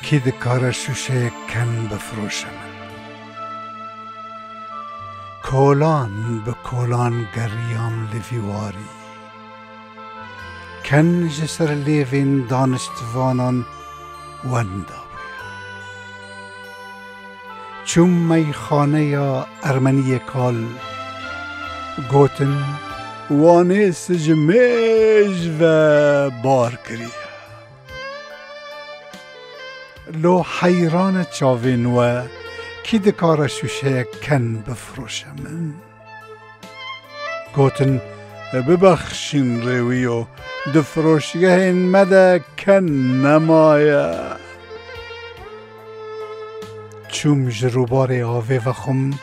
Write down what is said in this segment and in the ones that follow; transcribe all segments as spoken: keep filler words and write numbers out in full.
Kî dikare şûşeyek ken bifiroşe min? Kolan bi kolan geriyam li vî warî. Ken ji ser lêvên daniştvanan wenda bûye. Çûm meyxaneya ermeniyê kal, gotin, "Wanês ji mêj ve bar kiriye." Lo heyran e çavên we, kî dikare şûşeyek ken bifiroşe min? Gotin, "Bibexşîn rêwiyo, di firoşgehên me de ken nemaye." Çûm ji rûbarê avê vexwim,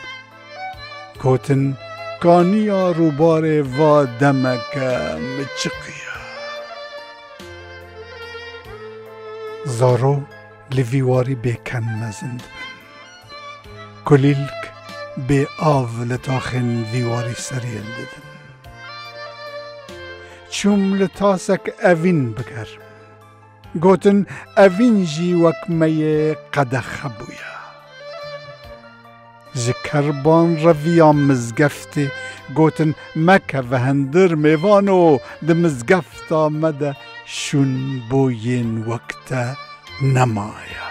gotin, "Kaniya rûbarê va demeke miçiqiye." Zaro li vî warî bê ken mezin dibin. Kulîlk bê av li taxên vî warî seriyê li didin. Çûm li tasek evîn bigerim. Gotin, "Evîn jî wek me yê qedexe bûye." Ji kerban reviya mizgeftê gotin, "Mekeve hindir mêvano, di mizgefta me de şûn bo yên wek te nemaye."